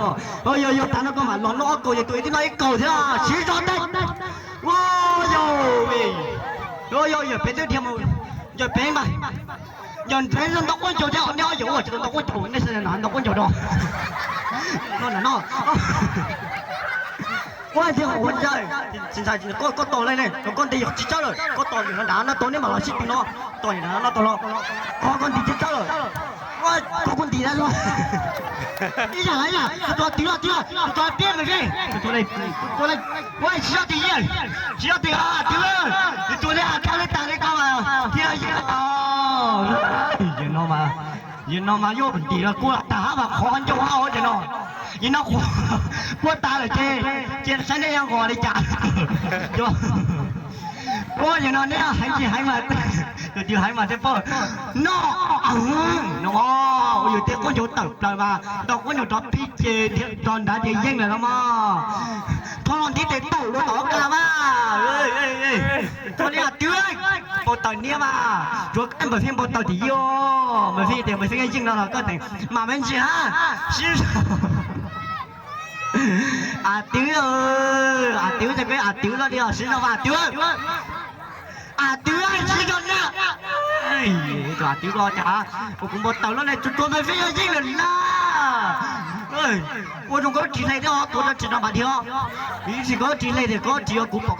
thiab. Yog yog tas no koj mam los noj ob kaus, yog tus ib tib noj ib kaus thiab, siv zog tag. Ua yog, yog yog peb twb dhia mus, yog peb mas, yog nrhiav ntau quab ncaug thiab, nej ob yawm ua tsis tau ntau quab ncaug, nej ntau quab ncaug rau no no. Ua tias ua ntawd, koj tos lawm ne, koj nti yog tsis txawj lawm, koj tos yawm no nrad no tau, neb mam los sib tw no, tos yawm no tau los, koj nti tsis txawj lawm, koj kuj nti na. Ib yam ib yam, tus twg twb, tus twg pib mas seb, ua tsis yog twg yeej, tsis yog twg twb, tus twg li has thaj li tas li ko mas thiaj yeej tau. Yawm no mas, yawm no mas yuav ntim los kuj tag hab mas qhov ncauj hab os yawm no. Yawm no kuj tas lawm ces, ces saib nej yuav nqos li cas. Ua yawm no neb heev tsis heev mas, tus twg heev mas thiaj paub. No, no, ua yus tej quab ncaug tawm plaws mas ntau quab ncaug rov pib ces rov nrad ces yeej lawm no mog. Thov los ntiv tes taum rau tom qab mas. Thov li has twb, npau taws niab mas, tsuav npawg Fij npau taws tim yij, npawg Fij tias npawg Fij yeej no los koj teem mam me ntsis hab. Sib, a twb, a twb, peb a twb loj li os, sib zog mas a twb. A twb sib zog na. Tus a twb ko cas, ua kuv npau taws loj li, tsuav npawg Fij yog yeej lawm na. Ua zoo koj ris hle thiab, kuv rau ris no mam dhia. Ib ntsis koj ris hle tias koj ris, kuv pom